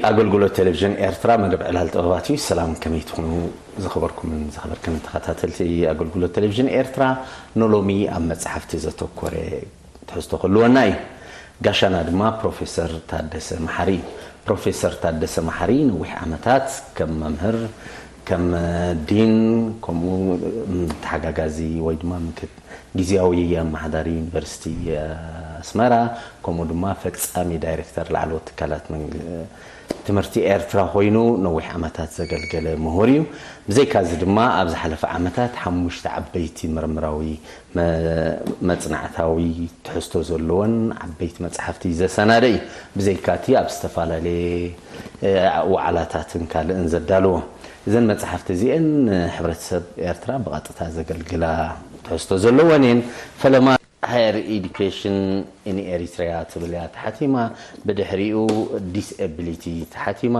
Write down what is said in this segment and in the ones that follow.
ኣገልግሎት ቴሌቪዥን ኤርትራ መደብ ዕላል ጥበባት እዩ። ሰላም፣ ከመይ ትኾኑ ዝኸበርኩምን ዝኸበርክን ተኸታተልቲ ኣገልግሎት ቴሌቪዥን ኤርትራ? ንሎሚ ኣብ መጽሓፍቲ ዘተኮረ ትሕዝቶ ክህልወና እዩ። ጋሻና ድማ ፕሮፌሰር ታደሰ መሓሪ እዩ። ፕሮፌሰር ታደሰ መሓሪ ነዊሕ ዓመታት ከም መምህር፣ ከም ዲን፣ ከምኡ ተሓጋጋዚ ወይ ድማ ምክት-፣ ግዝያዊ ኣመሓዳሪ ዩኒቨርሲቲ ኣስመራ፣ ከምኡ ድማ ፈጻሚ ዳይሬክተር ላዕለዎት ትካላት መንግ-፣ ትምህርቲ ኤርትራ ኮይኑ ነዊሕ ዓመታት ዘገልገለ ምሁር እዩ። ብዘይካዚ ድማ ኣብ ዝሓለፈ ዓመታት ሓሙሽተ ዓበይቲ ምርምራዊ መ-፣ መጽናዕታዊ ትሕዝቶ ዘለወን ዓበይቲ መጻሕፍቲ ዘሰናደ እዩ። ብዘይካቲ ኣብ ዝተፈላለየ፣ እ፣ ዋዕላታትን ካልእን ዘዳለዎ። እዘን መጻሕፍቲ እዚአን ንሕብረተሰብ ኤርትራ ብቐጥታ ዘገልግላ ትሕዝቶ ዘለወን እየን። ፈለማ ሃየር ኤዱኬሽን ኢን ኤሪትሪያ ትብል እያ ተሓቲማ። ብድሕሪኡ ዲስኤቢሊቲ ተሓቲማ።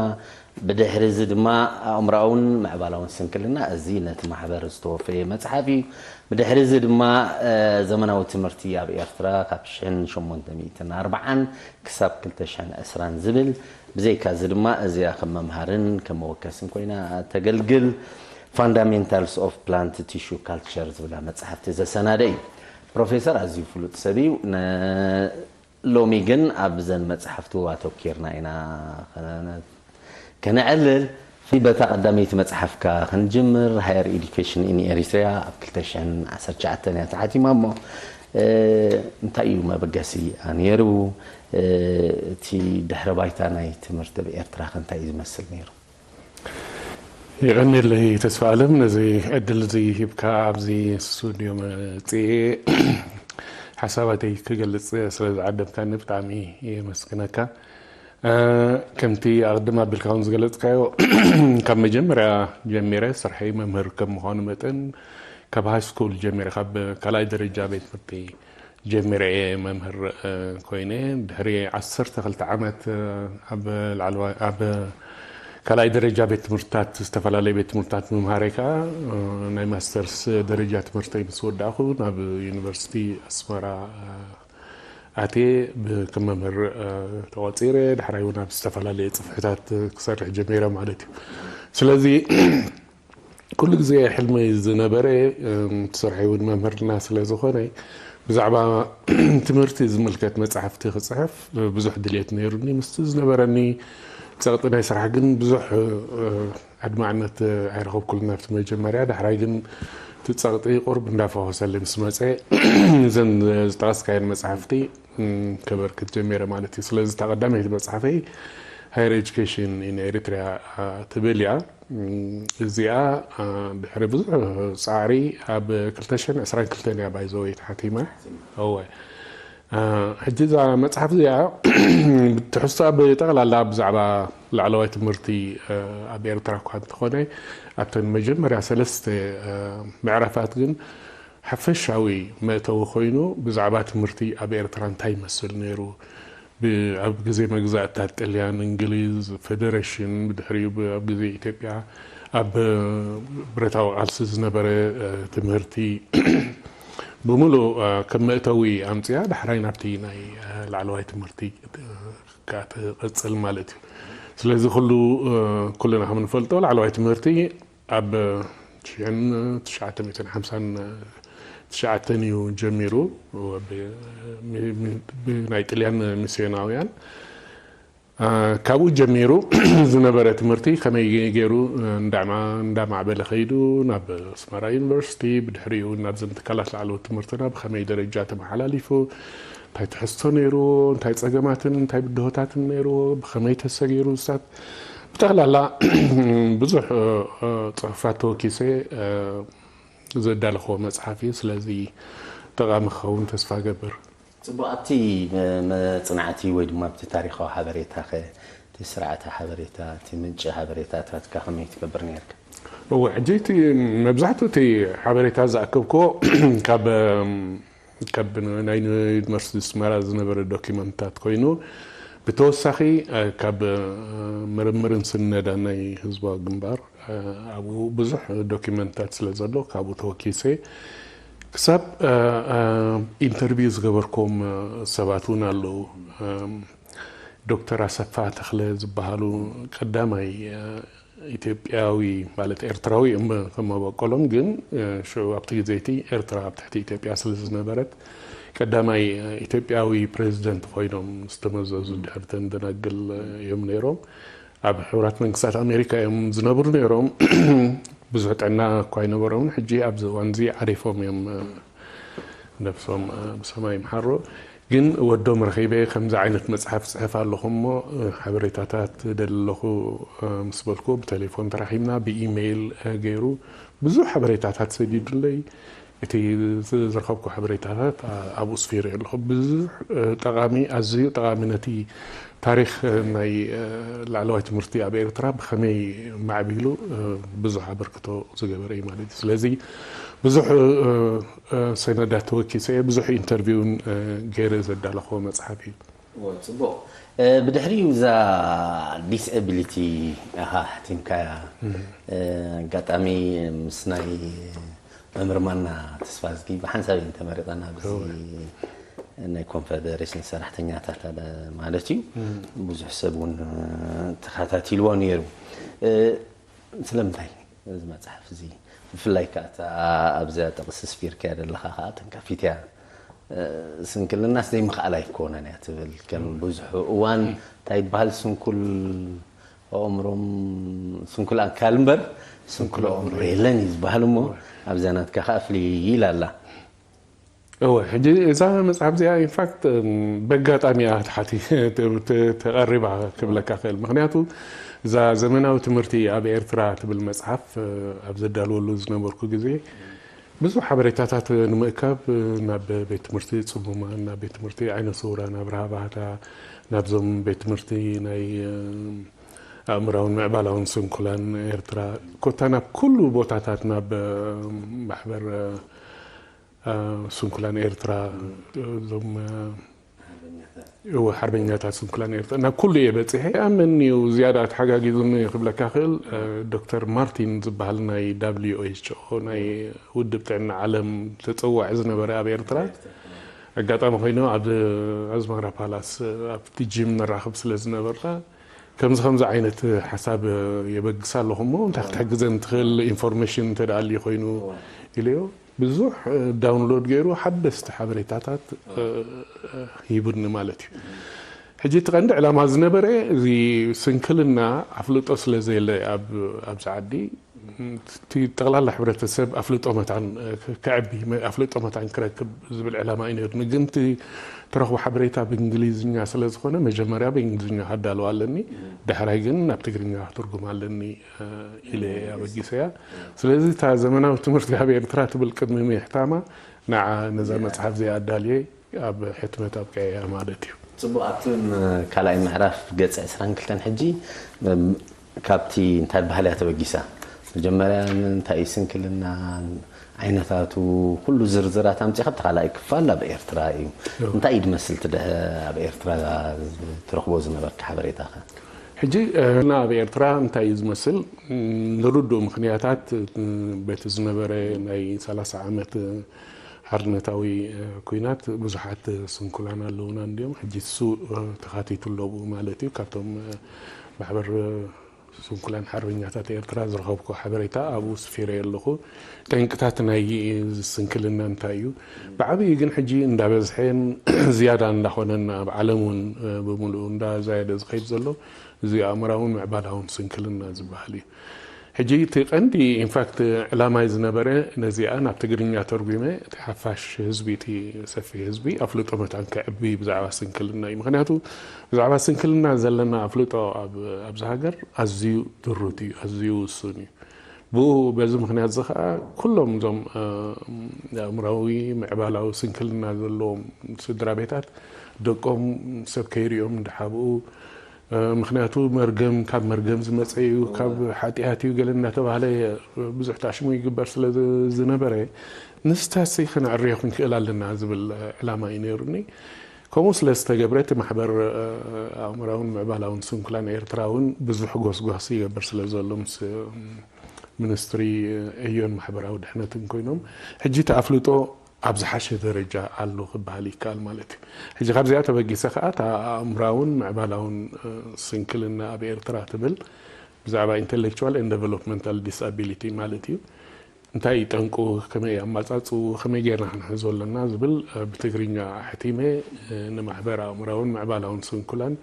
ብድሕሪ እዚ ድማ ኣእምሮኣውን ምዕባላውን ስንክልና፣ እዚ ነቲ ማሕበር ዝተወፈየ መጽሓፍ እዩ። ብድሕሪ እዚ ድማ፣ እ፣ ዘመናዊ ትምህርቲ ኣብ ኤርትራ ካብ ሽሕን ሸሞንተ ሚእትን ኣርብዓን ክሳብ ክልተ ሽሕን ዕስራን ዝብል፣ ብዘይካ እዚ ድማ እዚኣ ከም መምሃርን ከም መወከስን ኮይና ተገልግል። ፋንዳሜንታልስ ኦፍ ፕላንት ቲሹ ካልቸር ዝብላ መጽሓፍቲ ዘሰናደ እዩ። ፕሮፌሰር ኣዝዩ ፍሉጥ ሰብ እዩ። ነ-፣ ሎሚ ግን ኣብዘን መጽሓፍቱ ኣተኪርና ኢና ከነ-፣ ከነዕልል። በታ ቀዳመይቲ መጽሓፍካ ክንጅምር፣ ሃየር ኤዱኬሽን ኢን ኤሪትሪያ ኣብ ክልተ ሽሕን ዓሰርተ ትሽዓተን እያ ተሓቲማ እሞ፣ እ፣ እንታይ እዩ መበገሲኣ ነይሩ? እ፣ እቲ ድሕረ ባይታ ናይ ትምህርቲ ኣብ ኤርትራ ከ እንታይ እዩ ዝመስል ነይሩ? የቐንየለይ ተስፋ ኣለም፣ ነዚ ዕድል እዚ ሂብካ ኣብዚ ስቱድዮ መጽኤ ሓሳባተይ ክገልጽ ስለ ዝዓደምካኒ ብጣዕሚ የመስግነካ። እ፣ ከምቲ ኣቕድም ኣቢልካ እውን ዝገለጽካዮ፣ ካብ መጀመርያ ጀሚረ ስርሐይ መምህር ከም ምዃኑ መጠን፣ ካብ ሃይ ስኩል ጀሚረ፣ ካብ ካልኣይ ደረጃ ቤት ትምህርቲ ጀሚረ እየ መምህር፣ እ፣ ኮይነ። ድሕሪ ዓሰርተ ክልተ ዓመት፣ እ፣ ኣብ ላዕለዋይ፣ ኣብ ካልኣይ ደረጃ ቤት ትምህርትታት፣ ዝተፈላለዩ ቤት ትምህርትታት ምምሃረይ ከኣ፣ እ፣ ናይ ማስተርስ ደረጃ ትምህርተይ ምስ ወዳእኹ፣ ናብ ዩኒቨርሲቲ ኣስመራ፣ እ፣ ኣትየ ብ-፣ ከም መምህር፣ እ፣ ተቖጺረ። ዳሕራይ እውን ኣብ ዝተፈላለየ ጽፍሕታት ክሰርሕ ጀሚረ ማለት እዩ። ስለዚ፣ ኩሉ ግዜ ሕልመይ ዝነበረ፣ እም፣ እቲ ስርሐይ እውን መምህርና ስለ ዝኾነ፣ ብዛዕባ ትምህርቲ ዝምልከት መጻሕፍቲ ክጽሕፍ ብዙሕ ድልየት ነይሩኒ። ምስቲ ዝነበረኒ ጸቕጢ ናይ ስራሕ ግን ብዙሕ፣ እ፣ ኣድማዕነት ኣይረኸብኩሉን ኣብቲ መጀመርያ። ዳሕራይ ግን እቲ ጸቕጢ ቁሩብ እንዳፈወሰለይ ምስ መጸ፣ እዘን ዝጠቐስካየን መጻሕፍቲ፣ እም፣ ከበርክት ጀሚረ ማለት እዩ። ስለዚ እታ ቀዳመይቲ መጽሓፈይ ሃየር ኤጁኬሽን ኢን ኤሪትሪያ፣ አ፣ ትብል እያ። እም፣ እዚኣ፣ አ፣ ድሕሪ ብዙሕ ጻዕሪ ኣብ ክልተ ሽሕን ዕስራን ክልተን እያ ባይዘወይ ተሓቲማ። እወ። አ፣ ሕጂ እዛ መጽሓፍ እዚኣ ትሕዝቶኣ ብጠቕላላ ብዛዕባ ላዕለዋይ ትምህርቲ፣ አ፣ ኣብ ኤርትራ እኳ እንተኾነ፣ ኣብተን መጀመርያ ሰለስተ፣ አ፣ ምዕራፋት ግን ሓፈሻዊ መእተዊ ኮይኑ፣ ብዛዕባ ትምህርቲ ኣብ ኤርትራ እንታይ ይመስል ነይሩ፣ ብ-፣ ኣብ ግዜ መግዛእትታት ጥልያን፣ እንግሊዝ፣ ፈደረሽን፣ ብድሕሪኡ ብ-፣ ኣብ ግዜ ኢትዮጵያ ኣብ ብረታዊ ቃልሲ ዝነበረ፣ እ፣ ትምህርቲ ብምሉእ፣ እ፣ ከም መእተዊ ኣምጽያ ዳሕራይ ናብቲ ናይ፣ እ፣ ላዕለዋይ ትምህርቲ፣ እ፣ ከኣ ትቕጽል ማለት እዩ። ስለዚ ኩሉ፣ እ፣ ኩልና ከም ንፈልጦ ላዕለዋይ ትምህርቲ ኣብ ሽሕን ትሽዓተ ሚእትን ሓምሳን ትሽዓተን እዩ ጀሚሩ፣ ብ-፣ ብ-፣ ብናይ ጥልያን ሚስዮናውያን። አ፣ ካብኡ ጀሚሩ ዝነበረ ትምህርቲ ከመይ ገይሩ እንዳዕማ-፣ እንዳማዕበለ ከይዱ፣ ናብ ኣስመራ ዩኒቨርሲቲ፣ ብድሕሪኡ እውን ናብዘን ትካላት ላዕለዎት ትምህርትና ብኸመይ ደረጃ ተመሓላሊፉ፣ እንታይ ትሕዝቶ ነይሩ፣ እንታይ ጸገማትን እንታይ ብድሆታትን ነይሩ፣ ብኸመይ ተሰጊሩ፣ ዝታት ብጠቕላላ ብዙሕ፣ እ፣ እ፣ ጽሑፋት ተወኪሰ፣ እ፣ ዘዳለኽዎ መጽሓፍ እዩ። ስለዚ ጠቓሚ ክኸውን ተስፋ እገብር። ጽቡቕ። ኣብቲ መ-፣ መጽናዕቲ ወይ ድማ ኣብቲ ታሪኻዊ ሓበሬታኸ፣ እቲ ስርዓተ ሓበሬታ፣ እቲ ምንጪ ሓበሬታታትካ ከመይ ትገብር ነይርካ? እወ፣ ሕጂ እቲ መብዛሕትኡ እቲ ሓበሬታ ዝኣከብክዎ ካብ፣ እም፣ ካብ ናይ ዩኒቨርሲቲ ኣስመራ ዝነበረ ዶኪመንትታት ኮይኑ፣ ብተወሳኺ፣ እ፣ ካብ፣ እ፣ ምርምርን ስነዳን ናይ ህዝባዊ ግንባር፣ እ፣ ኣብኡ ብዙሕ ዶኪመንትታት ስለ ዘሎ፣ ካብኡ ተወኪሰ ክሳብ፣ እ፣ እ፣ ኢንተርቪው ዝገበርኩም፣ እ፣ ሰባት እውን ኣለዉ። እም፣ ዶክተር ኣሰፋ ተኽለ ዝበሃሉ ቀዳማይ ኢትዮጵያዊ ማለት ኤርትራዊ እዮም ከመበቆሎም ግን ሽዑ ኣብቲ ግዜ እቲ ኤርትራ ኣብ ትሕቲ ኢትዮጵያ ስለ ዝነበረት ቀዳማይ ኢትዮጵያዊ ፕሬዚደንት ኮይኖም ዝተመዘዙ ድሕርተን ደናግል እዮም ነይሮም። ኣብ ሕቡራት መንግስታት ኣሜሪካ እዮም ዝነብሩ ነይሮም። ብዙሕ ጥዕና እኳ ኣይነበሮምን። ሕጂ ኣብዚ እዋን እዚ ዓሪፎም እዮም። ነብሶም ብሰማይ ይምሓሮ። ግን ወዶም ረኺበ ከምዚ ዓይነት መጽሓፍ ጽሕፍ ኣለኹ እሞ ሓበሬታታት ደሊ ኣለኹ ምስ በልኩ ብቴሌፎን ተራኺብና ብኢሜይል ገይሩ ብዙሕ ሓበሬታታት ሰዲዱለይ። እቲ ዝረኸብኩ ሓበሬታታት ኣብኡ ስፊረ ኣለኹ። ብዙሕ ጠቓሚ ኣዝዩ ጠቓሚ ነቲ ታሪኽ ናይ ላዕለዋይ ትምህርቲ ኣብ ኤርትራ ብኸመይ ማዕቢሉ ብዙሕ ኣበርክቶ ዝገበረ እዩ ማለት እዩ። ስለዚ ብዙሕ ሰነዳት ተወኪሰ እየ፣ ብዙሕ ኢንተርቪውን ገይረ ዘዳለኹዎ መጽሓፍ እዩ። ጽቡቕ። ብድሕሪኡ እዛ ዲስኤቢሊቲ ኢኻ ሕቲምካያ። ኣጋጣሚ ምስ ናይ መምህር ማና ተስፋዝጊ ብሓንሳብ እየን ተመሪቐን ኣብዚ ናይ ኮንፈደሬሽን ሰራሕተኛታት ማለት እዩ። ብዙሕ ሰብ እውን ተኸታቲልዎ ነይሩ። ስለምንታይ እዚ መፅሓፍ እዚ ብፍላይ ከዓ ኣብዚኣ ጥቕሲ ስፊርካያ ዘለኻ ከዓ ተንካፊትያ ስንክልናስ ዘይምኽኣል ኣይኮነን እያ ትብል ከም ብዙሑ እዋን እንታይ ይበሃል ስንኩል ኣእምሮም ስንኩል ኣካል እምበር ስንኩል ኣእምሮ የለን እዩ ዝበሃል እሞ ኣብዛ ናትካ ከዓ ፍልይ ኢላ ኣላ። እወ ሕጂ እዛ መፅሓፍ እዚኣ ኢንፋክት በጋጣሚ እያ ክትሓቲ ተቐሪባ ክብለካ ክእል። ምክንያቱ እዛ ዘመናዊ ትምህርቲ ኣብ ኤርትራ ትብል መፅሓፍ ኣብ ዘዳልወሉ ዝነበርኩ ግዜ ብዙሕ ሓበሬታታት ንምእካብ ናብ ቤት ትምህርቲ ፅሙማን፣ ናብ ቤት ትምህርቲ ዓይነ ስውራን ኣብርሃ ባህታ፣ ናብዞም ቤት ትምህርቲ ናይ ኣእምራውን ምዕባላውን ስንኩላን ኤርትራ ኮታ ናብ ኩሉ ቦታታት ናብ ማሕበር ስንኩላን ኤርትራ እዞም እወ ሓርበኛታት ስንኩላን ኤርትራ ናብ ኩሉ እየ በፂሐ። ኣመኒ እዩ ዝያዳ ተሓጋጊዙኒ ክብለካ ክእል ዶክተር ማርቲን ዝበሃል ናይ WHO ናይ ውድብ ጥዕና ዓለም ተፀዋዒ ዝነበረ ኣብ ኤርትራ ኣጋጣሚ ኮይኑ ኣብ ኣዝመራ ፓላስ ኣብቲ ጂም ንራኸብ ስለ ዝነበርና ከምዚ ከምዚ ዓይነት ሓሳብ የበግስ ኣለኹ እሞ እንታይ ክትሕግዘን ትኽእል ኢንፎርሜሽን እንተደኣ ኣልዩ ኮይኑ ኢለዮ። ብዙሕ ዳውንሎድ ገይሩ ሓደስቲ ሓበሬታታት ሂቡኒ ማለት እዩ። ሕጂ እቲ ቀንዲ ዕላማ ዝነበረ እዚ ስንክልና ኣፍልጦ ስለ ዘየለ ኣብዚ ዓዲ እቲ ጠቕላላ ሕብረተሰብ ኣፍልጦ መታን ክዕቢ ኣፍልጦ መታን ክረክብ ዝብል ዕላማ እዩ ነይሩ። ግን እቲ ተረኽቦ ሓበሬታ ብእንግሊዝኛ ስለ ዝኾነ መጀመርያ ብእንግሊዝኛ ከዳልዋ ኣለኒ፣ ዳሕራይ ግን ናብ ትግርኛ ክትርጉም ኣለኒ ኢለ ኣበጊሰያ። ስለዚ እታ ዘመናዊ ትምህርቲ ኣብ ኤርትራ ትብል ቅድሚ ምሕታማ ንዓ ነዛ መጽሓፍ እዚኣ ኣዳልየ ኣብ ሕትመት ኣብቀያ ማለት እዩ። ጽቡቕ ኣብቲ ካልኣይ ምዕራፍ ገጽ ዕስራን ክልተን ሕጂ ካብቲ እንታይ ባህልያ ተበጊሳ መጀመርያ እንታይ እዩ ስንክልና ዓይነታቱ ኩሉ ዝርዝራት ኣምጺኻ ኣብቲ ካልኣይ ክፋል ኣብ ኤርትራ እዩ እንታይ እዩ ድመስል ትደሀ ኣብ ኤርትራ ትረኽቦ ዝነበርካ ሓበሬታኸ? ሕጂ ና ኣብ ኤርትራ እንታይ እዩ ዝመስል ንርድኡ ምኽንያታት በቲ ዝነበረ ናይ ሰላሳ ዓመት ሓርነታዊ ኩናት ብዙሓት ስንኩላን ኣለውና እንዲዮም ሕጂ እሱ ተኻቲቱ ኣለብኡ ማለት እዩ ካብቶም ማሕበር ስንኩላን ሓርበኛታት ኤርትራ ዝረኸብኩ ሓበሬታ ኣብኡ ስፊረ ኣለኹ። ጠንቅታት ናይ ስንክልና እንታይ እዩ? ብዓብዩ ግን ሕጂ እንዳበዝሐን ዝያዳ እንዳኾነን ኣብ ዓለም እውን ብምሉኡ እንዳዛየደ ዝኸይድ ዘሎ እዚ ኣእምራውን ምዕባላውን ስንክልና ዝበሃል እዩ። ሕጂ እቲ ቀንዲ ኢንፋክት ዕላማይ ዝነበረ ነዚኣ ናብ ትግርኛ ተርጉመ እቲ ሓፋሽ ህዝቢ እቲ ሰፊሕ ህዝቢ ኣፍልጦ መታን ከዕቢ ብዛዕባ ስንክልና እዩ። ምክንያቱ ብዛዕባ ስንክልና ዘለና ኣፍልጦ ኣብዚ ሃገር ኣዝዩ ድሩት እዩ፣ ኣዝዩ ውሱን እዩ። ብኡ በዚ ምክንያት እዚ ከዓ ኩሎም እዞም ኣእምራዊ ምዕባላዊ ስንክልና ዘለዎም ስድራ ቤታት ደቆም ሰብ ከይሪኦም እንዳሓብኡ ምክንያቱ መርገም ካብ መርገም ዝመፀ እዩ ካብ ሓጢኣት እዩ ገለ እናተባህለ ብዙሕ ታሽሙ ይግበር ስለ ዝነበረ ንስታሲ ክነዕርዮ ክንክእል ኣለና ዝብል ዕላማ እዩ ነይሩኒ። ከምኡ ስለ ዝተገብረ እቲ ማሕበር ኣእምራውን ምዕባላውን ስንኩላን ኤርትራ እውን ብዙሕ ጎስጓስ ይገብር ስለ ዘሎ ምስ ሚኒስትሪ ዕዮን ማሕበራዊ ድሕነትን ኮይኖም ሕጂ እቲ ኣፍልጦ ኣብ ዝሓሸ ደረጃ ኣሎ ክበሃል ይከኣል ማለት እዩ። ሕጂ ካብዚኣ ተበጊሰ ከኣ እታ ኣእምራውን ምዕባላውን ስንክልና ኣብ ኤርትራ ትብል ብዛዕባ intellectual and developmental disability ማለት እዩ። እንታይ እዩ ጠንቁ፣ ከመይ ኣማጻጽኡ፣ ከመይ ጌርና ክንሕዞ ኣለና ዝብል ብትግርኛ ኣሕቲመ ንማሕበር ኣእምራውን ምዕባላውን ስንኩላን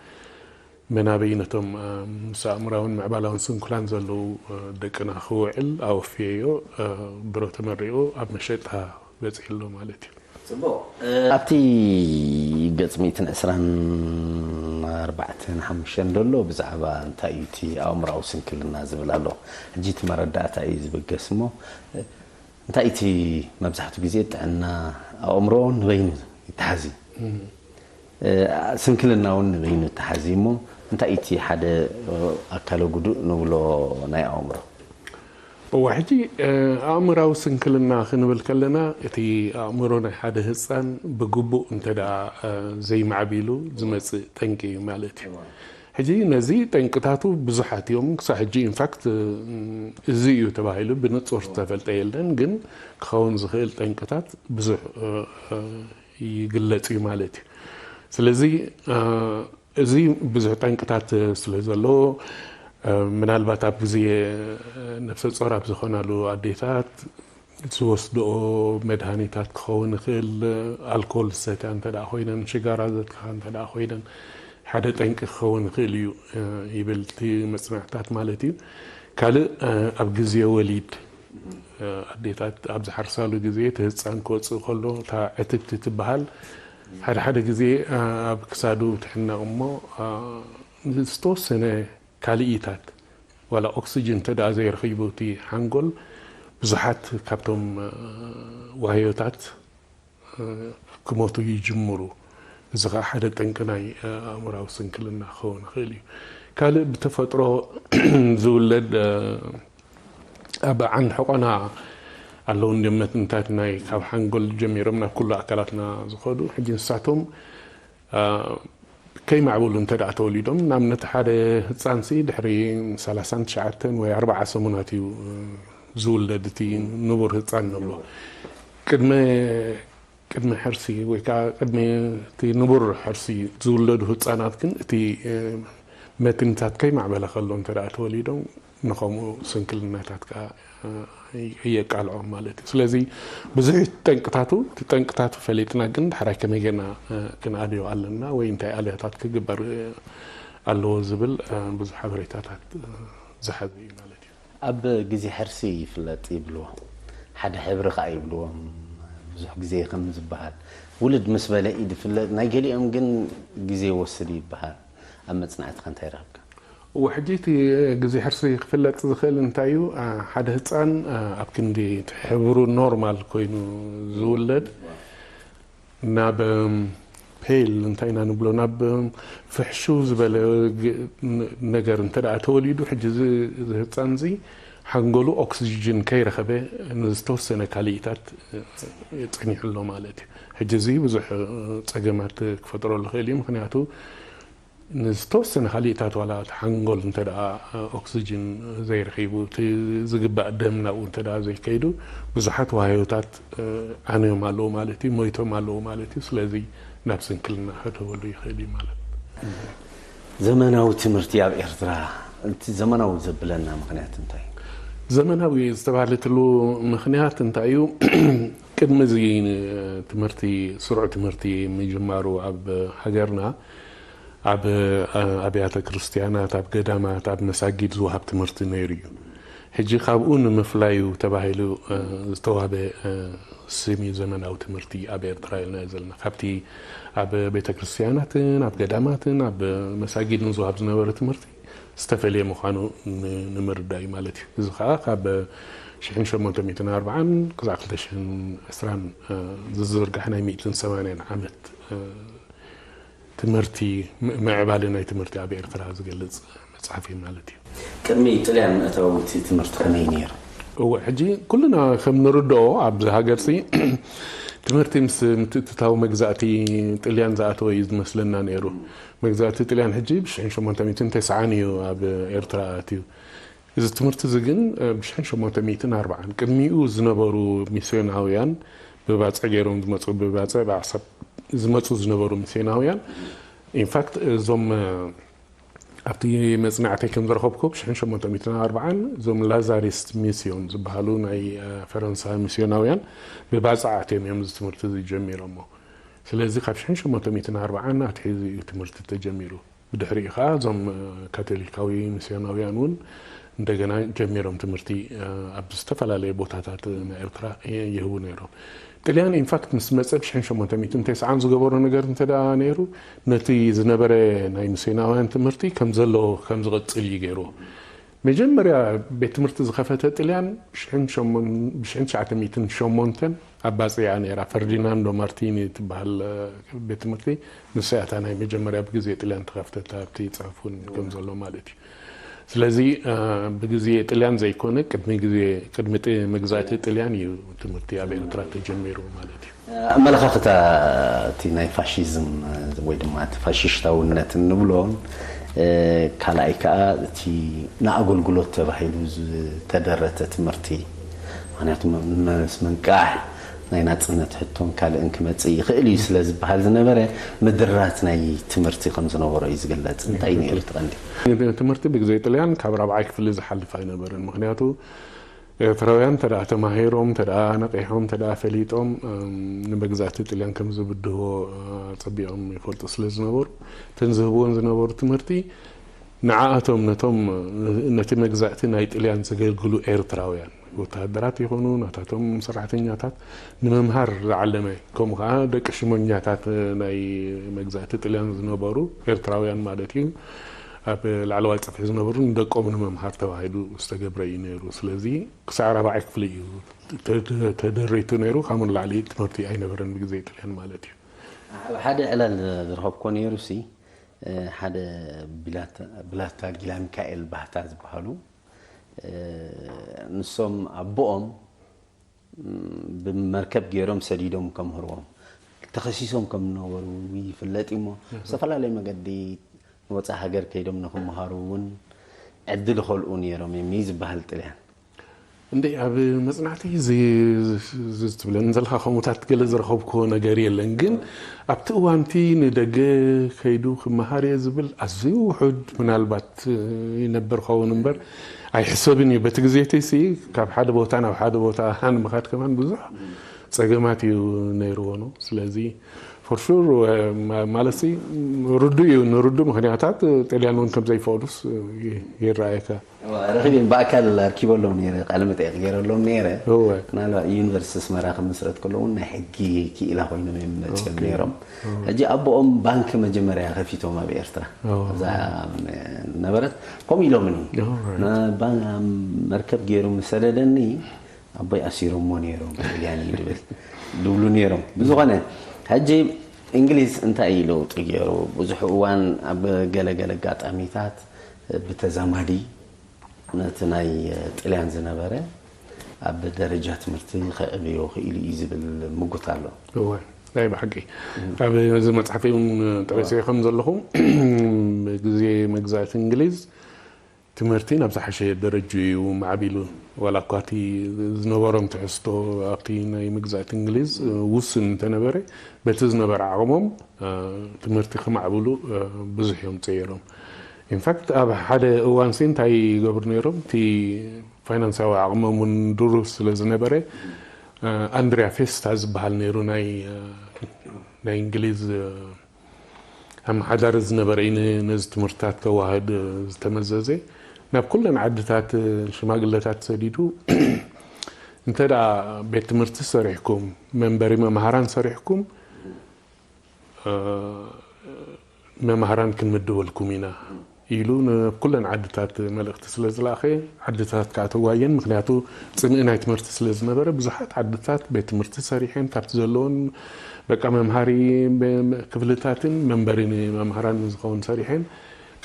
መናበይ ነቶም ምስ ኣእምራውን ምዕባላውን ስንኩላን ዘለዉ ደቅና ክውዕል ኣወፍየዮ። ድሮ ተመሪቑ ኣብ መሸጣ በጺሑ ኣሎ ማለት እዩ። ጽቡቕ። ኣብቲ ገጽ ሚእትን ዕስራን ኣርባዕተን ሓሙሽተን ደሎ ብዛዕባ እንታይ እዩ እቲ ኣእምራዊ ስንክልና ዝብል ኣሎ። ሕጂ እቲ መረዳእታ እዩ ዝብገስ እሞ እንታይ እቲ መብዛሕትኡ ግዜ ጥዕና ኣእምሮ ንበይኑ ይተሓዝ እዩ። ስንክልና እውን ንበይኑ ይተሓዝ እዩ እሞ እንታይ እቲ ሓደ ኣካለ ጉዱእ ንብሎ ናይ ኣእምሮ? እዋ ሕጂ ኣእምራዊ ስንክልና ክንብል ከለና እቲ ኣእምሮ ናይ ሓደ ህፃን ብግቡእ እንተ ደኣ ዘይማዕቢሉ ዝመፅእ ጠንቂ እዩ ማለት እዩ። ሕጂ ነዚ ጠንቅታቱ ብዙሓት እዮም። ክሳብ ሕጂ ኢንፋክት እዚ እዩ ተባሂሉ ብንጹር ዝተፈልጠ የለን፣ ግን ክኸውን ዝኽእል ጠንቅታት ብዙሕ ይግለጽ እዩ ማለት እዩ። ስለዚ እዚ ብዙሕ ጠንቅታት ስለ ዘለዎ ምናልባት ኣብ ግዜ ነፍሰ ጾር ኣብ ዝኾናሉ ኣዴታት ዝወስድኦ መድሃኒታት ክኸውን ይኽእል፣ ኣልኮል ዝሰትያ እንተ ደኣ ኮይነን፣ ሽጋራ ዘትክኻ እንተ ደኣ ኮይነን ሓደ ጠንቂ ክኸውን ይኽእል እዩ ይብል እቲ መጽናዕትታት ማለት እዩ። ካልእ ኣብ ግዜ ወሊድ ኣዴታት ኣብ ዝሓርሳሉ ግዜ እቲ ህፃን ክወፅእ ከሎ እታ ዕትብቲ ትበሃል ሓደ ሓደ ግዜ ኣብ ክሳዱ ትሕነቕ እሞ ዝተወሰነ ካልኢታት ዋላ ኦክስጅን እንተ ደኣ ዘይረኺቡ እቲ ሓንጎል ብዙሓት ካብቶም ዋህዮታት ክሞቱ ይጅምሩ። እዚ ከዓ ሓደ ጠንቂ ናይ ኣእምራዊ ስንክልና ክኸውን ይኽእል እዩ። ካልእ ብተፈጥሮ ዝውለድ ኣብ ዓንዲ ሕቆና ኣለዉ እንዲም መትንታት ናይ ካብ ሓንጎል ጀሚሮም ናብ ኩሉ ኣካላትና ዝኸዱ ሕጂ ንሳቶም ከይማዕበሉ እንተ ደኣ ተወሊዶም ንኣብነት ሓደ ህፃንሲ ድሕሪ ሰላሳን ትሽዓተን ወይ ኣርባዓ ሰሙናት እዩ ዝውለድ እቲ ንቡር ህፃን ንብሎ ቅድመ ቅድሚ ሕርሲ ወይ ከዓ ቅድሚ እቲ ንቡር ሕርሲ ዝውለዱ ህፃናት ግን እቲ መትንታት ከይማዕበለ ከሎ እንተ ደኣ ተወሊዶም ንኸምኡ ስንክልናታት ከዓ የቃልዖም ማለት እዩ። ስለዚ ብዙሕ ጠንቅታቱ እቲ ጠንቅታቱ ፈሊጥና ግን ዳሕራይ ከመይ ጌርና ክንኣልዮ ኣለና ወይ እንታይ ኣልያታት ክግበር ኣለዎ ዝብል ብዙሕ ሓበሬታታት ዝሓዘ እዩ ማለት እዩ። ኣብ ግዜ ሕርሲ ይፍለጥ ይብልዎ፣ ሓደ ሕብሪ ከዓ ይብልዎም። ብዙሕ ግዜ ከም ዝበሃል ውልድ ምስ በለ እዩ ዝፍለጥ፣ ናይ ገሊኦም ግን ግዜ ይወስድ ይበሃል። ኣብ መፅናዕትኻ እንታይ ረኸብካ? እወ፣ ሕጂ እቲ ግዜ ሕርሲ ክፍለጥ ዝኽእል እንታይ እዩ? ሓደ ህፃን ኣብ ክንዲ እቲ ሕብሩ ኖርማል ኮይኑ ዝውለድ ናብ ፔል እንታይ ኢና ንብሎ ናብ ፍሕሹው ዝበለ ነገር እንተ ደኣ ተወሊዱ ሕጂ እዚ ህፃን እዚ ሓንጎሉ ኦክስጅን ከይረኸበ ንዝተወሰነ ካልኢታት ፀኒሑ ኣሎ ማለት እዩ። ሕጂ እዚ ብዙሕ ፀገማት ክፈጥረሉ ይኽእል እዩ። ምክንያቱ ንዝተወሰነ ካልኢታት ዋላ እቲ ሓንጎል እንተ ደኣ ኦክስጅን ዘይረኺቡ እቲ ዝግባእ ደም ናብኡ እንተ ደኣ ዘይከይዱ ብዙሓት ዋህዮታት ዓንዮም ኣለዉ ማለት እዩ፣ ሞይቶም ኣለዉ ማለት እዩ። ስለዚ ናብ ስንክልና ከእተወሉ ይኽእል እዩ ማለት እዩ። ዘመናዊ ትምህርቲ ኣብ ኤርትራ እቲ ዘመናዊ ዘብለና ምኽንያት እንታይ እዩ? ዘመናዊ ዝተባህለትሉ ምኽንያት እንታይ እዩ? ቅድሚ እዚ ትምህርቲ ስሩዕ ትምህርቲ ምጅማሩ ኣብ ሃገርና ኣብ ኣብያተ ክርስትያናት፣ ኣብ ገዳማት፣ ኣብ መሳጊድ ዝወሃብ ትምህርቲ ነይሩ እዩ። ሕጂ ካብኡ ንምፍላዩ ተባሂሉ ዝተዋህበ ስም እዩ ዘመናዊ ትምህርቲ ኣብ ኤርትራ ኢልናዮ ዘለና። ካብቲ ኣብ ቤተ ክርስትያናትን ኣብ ገዳማትን ኣብ መሳጊድን ዝወሃብ ዝነበረ ትምህርቲ ዝተፈልየ ምዃኑ ንምርዳእ እዩ ማለት እዩ። እዚ ከዓ ካብ ሽሕን ሸሞንተ ሚእትን ኣርባዓን ክሳዕ ክልተ ሽሕን ዕስራን ዝዝርጋሕ ናይ ሚእትን ሰማንያን ዓመት ትምህርቲ ምዕባለ ናይ ትምህርቲ ኣብ ኤርትራ ዝገልጽ መጽሓፍ እዩ ማለት እዩ። ቅድሚ ጥልያን ምእታው እቲ ትምህርቲ ከመይ ነይሩ? እወ፣ ሕጂ ኩልና ከም ንርድኦ ኣብዚ ሃገርሲ ትምህርቲ ምስ ምትእትታው መግዛእቲ ጥልያን ዝኣተወ እዩ ዝመስለና ነይሩ። መግዛእቲ ጥልያን ሕጂ ብ ሽሕን ሸሞንተ ሚእትን ተስዓን እዩ ኣብ ኤርትራ ኣትዩ። እዚ ትምህርቲ እዚ ግን ብ ሽሕን ሸሞንተ ሚእትን ኣርባዓን ቅድሚኡ ዝነበሩ ሚስዮናውያን ብባፅዕ ገይሮም ዝመፁ፣ ብባፅዕ ብኣሳብ ዝመፁ ዝነበሩ ሚስዮናውያን። ኢንፋክት እዞም ኣብቲ መፅናዕተይ ከም ዝረኸብኩ ብ1840 እዞም ላዛሪስት ሚስዮን ዝበሃሉ ናይ ፈረንሳ ሚስዮናውያን ብባፅዕ ኣትዮም እዮም እዚ ትምህርቲ ዝጀሚሮሞ። ስለዚ ካብ 1840 ኣትሒዙ እዩ ትምህርቲ ተጀሚሩ። ብድሕሪኡ ከዓ እዞም ካቶሊካዊ ሚስዮናውያን እውን እንደገና ጀሚሮም ትምህርቲ ኣብ ዝተፈላለየ ቦታታት ናይ ኤርትራ ይህቡ ነይሮም። ጥልያን ኢንፋክት ምስ መፀ ብ1890 ዝገበሮ ነገር እንተ ነይሩ፣ ነቲ ዝነበረ ናይ ሚስዮናውያን ትምህርቲ ከም ዘሎ ከም ዝቕፅል እዩ ገይርዎ። መጀመርያ ቤት ትምህርቲ ዝኸፈተ ጥልያን ብ1908 ኣብ ባፅያ ነይራ፣ ፈርዲናንዶ ማርቲኒ ትበሃል ቤት ትምህርቲ። ንሳያታ ናይ መጀመርያ ብግዜ ጥልያን ተኸፍተት ኣብቲ ፅሑፍ እውን ከም ዘሎ ማለት እዩ። ስለዚ ብግዜ ጥልያን ዘይኮነ ቅድሚ ግዜ ቅድሚ መግዛእቲ ጥልያን እዩ ትምህርቲ ኣብ ኤርትራ ተጀሚሩ ማለት እዩ። ኣመለኻኽታ እቲ ናይ ፋሽዝም ወይ ድማ እቲ ፋሽሽታውነት እንብሎን ካልኣይ ከዓ እቲ ንኣገልግሎት ተባሂሉ ዝተደረተ ትምህርቲ፣ ምክንያቱ ምስ ምንቃሕ ናይ ናፅነት ሕቶን ካልእን ክመፅእ ይኽእል እዩ ስለ ዝበሃል ዝነበረ ምድራት ናይ ትምህርቲ ከም ዝነበሮ እዩ ዝግለፅ። እንታይ ነይሩ እቲ ቀንዲ? ትምህርቲ ብግዜ ጥልያን ካብ ራብዓይ ክፍሊ ዝሓልፍ ኣይነበረን። ምክንያቱ ኤርትራውያን እንተ ተማሂሮም፣ እንተ ነቒሖም፣ እንተ ፈሊጦም ንመግዛእቲ ጥልያን ከም ዝብድህዎ ኣፀቢቖም ይፈልጡ ስለ ዝነበሩ፣ እተን ዝህብዎን ዝነበሩ ትምህርቲ ንዓኣቶም ነቶም ነቲ መግዛእቲ ናይ ጥልያን ዘገልግሉ ኤርትራውያን ወተሃደራት ይኹኑ ናታቶም ሰራሕተኛታት ንምምሃር ዝዓለመ፣ ከምኡ ከዓ ደቂ ሽሞኛታት ናይ መግዛእቲ ጥልያን ዝነበሩ ኤርትራውያን ማለት እዩ፣ ኣብ ላዕለዋይ ፅፍሒ ዝነበሩ ንደቆም ንምምሃር ተባሂሉ ዝተገብረ እዩ ነይሩ። ስለዚ ክሳዕ ራብዓይ ክፍሊ እዩ ተደሪቱ ነይሩ። ካብኡ ንላዕሊ ትምህርቲ ኣይነበረን ብግዜ ጥልያን ማለት እዩ። ኣብ ሓደ ዕላል ዝረኸብኮ ነይሩ ሲ ሓደ ብላታ ጊላ ሚካኤል ባህታ ዝበሃሉ ንሶም ኣቦኦም ብመርከብ ገይሮም ሰዲዶም ከምህርዎም ተኸሲሶም ከም ዝነበሩ ይፍለጥ እዩ። እሞ ዝተፈላለየ መገዲ ንወፃኢ ሃገር ከይዶም ንክመሃሩ እውን ዕድል ይኸልኡ ነይሮም እዮም እዩ ዝበሃል ጥልያን። እንዴ ኣብ መጽናዕቲ ትብለን ዘለካ ከምኡታት ገለ ዝረኸብኩዎ ነገር የለን፣ ግን ኣብቲ እዋንቲ ንደገ ከይዱ ክመሃር እየ ዝብል ኣዝዩ ውሑድ ምናልባት ይነብር ኸውን እምበር ኣይሕሰብን እዩ። በቲ ግዜ እቲ ሲ ካብ ሓደ ቦታ ናብ ሓደ ቦታ ንምኻድ ከማን ብዙሕ ጸገማት እዩ ነይርዎ ነው። ስለዚ for sure ማለት ሲ ርዱ እዩ፣ ንርዱ ምክንያታት ጥልያን እውን ከም ዘይፈቅዱስ ይረኣየካ። ረኺበን ብኣካል ኣርኪበሎም ነይረ፣ ቃለ መጠይቅ ገይረሎም ነይረ። እወ። ምናልባት ዩኒቨርሲቲ ኣስመራ ክምስረት ከሎ እውን ናይ ሕጊ ክኢላ ኮይኖም እዮም መፅኦም ኦኬ። ነይሮም። ሕጂ ኣቦኦም ባንክ መጀመርያ ከፊቶም ኣብ ኤርትራ እዛ ነበረት ከምኡ ኢሎምኒ Alright. ባ- መርከብ ገይሩ ምሰደደኒ ኣቦይ ኣሲሮሞ ነይሮም ጥልያን እዩ ድብል ድብሉ ነይሮም። ብዝኾነ ሕጂ እንግሊዝ እንታይ እዩ ለውጢ ገይሩ? ብዙሕ እዋን ኣብ ገለገለ ኣጋጣሚታት ብተዛማዲ ነቲ ናይ ጥልያን ዝነበረ ኣብ ደረጃ ትምህርቲ ከዕብዮ ክኢሉ እዩ ዝብል ምጉት ኣሎ። እወ ናይ ብሓቂ ኣብ እዚ መፅሓፈይ እውን ጠቂሰ ከም ዘለኹ ግዜ መግዛእቲ እንግሊዝ ትምህርቲ ናብ ዝሓሸ ደረጅኡ እዩ ማዕቢሉ። ዋላ እኳ እቲ ዝነበሮም ትሕዝቶ ኣብቲ ናይ መግዛእቲ እንግሊዝ ውሱን እንተነበረ በቲ ዝነበረ ዓቕሞም ትምህርቲ ክማዕብሉ ብዙሕ እዮም ፀይሮም። ኢንፋክት ኣብ ሓደ እዋን ሲ እንታይ ይገብሩ ነይሮም? እቲ ፋይናንሳዊ ዓቕሞም እውን ድሩት ስለ ዝነበረ ኣንድሪያ ፌስታ ዝበሃል ነይሩ ናይ ናይ እንግሊዝ ኣመሓዳሪ ዝነበረ እዩ ነዚ ትምህርትታት ከዋህድ ዝተመዘዘ። ናብ ኩለን ዓድታት ሽማግለታት ሰዲዱ እንተ ደኣ ቤት ትምህርቲ ሰሪሕኩም መንበሪ መምሃራን ሰሪሕኩም መምሃራን ክንምድበልኩም ኢና ኢሉ ናብ ኩለን ዓድታት መልእኽቲ ስለ ዝለኣኸ ዓድታት ከዓ ተዋየን። ምክንያቱ ፅምኢ ናይ ትምህርቲ ስለ ዝነበረ ብዙሓት ዓድታት ቤት ትምህርቲ ሰሪሐን ካብቲ ዘለዎን በቃ መምሃሪ ክፍልታትን መንበሪ ንመምሃራን ዝኸውን ሰሪሐን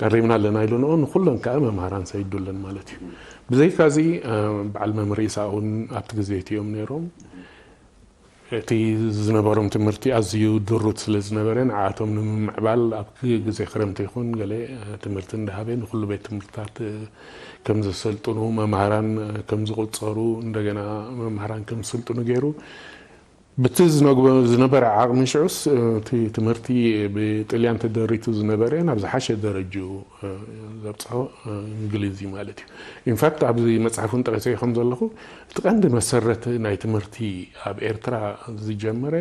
ቀሪብና ኣለና ኢሉ ንኦ ንኩለን ከዓ መምሃራን ሰይዱለን ማለት እዩ። ብዘይካዚ በዓል መምህር ኢሳቅ እውን ኣብቲ ግዜ እቲኦም ነይሮም። እቲ ዝነበሮም ትምህርቲ ኣዝዩ ድሩት ስለ ዝነበረ ንዓኣቶም ንምምዕባል ኣብ ግዜ ክረምቲ ይኹን ገለ ትምህርቲ እንዳሃበ ንኩሉ ቤት ትምህርትታት ከም ዘሰልጥኑ መምሃራን ከም ዝቁፀሩ እንደገና መምሃራን ከም ዝስልጥኑ ገይሩ ብቲ ዝነግቦ ዝነበረ ዓቕሚ ሽዑስ እቲ ትምህርቲ ብጥልያን ተደሪቱ ዝነበረ ናብ ዝሓሸ ደረጅኡ ዘብፅሖ እንግሊዝ እዩ ማለት እዩ። ኢንፋክት ኣብዚ መፅሓፍ እውን ጠቂሰዮ ከም ዘለኹ እቲ ቀንዲ መሰረት ናይ ትምህርቲ ኣብ ኤርትራ ዝጀመረ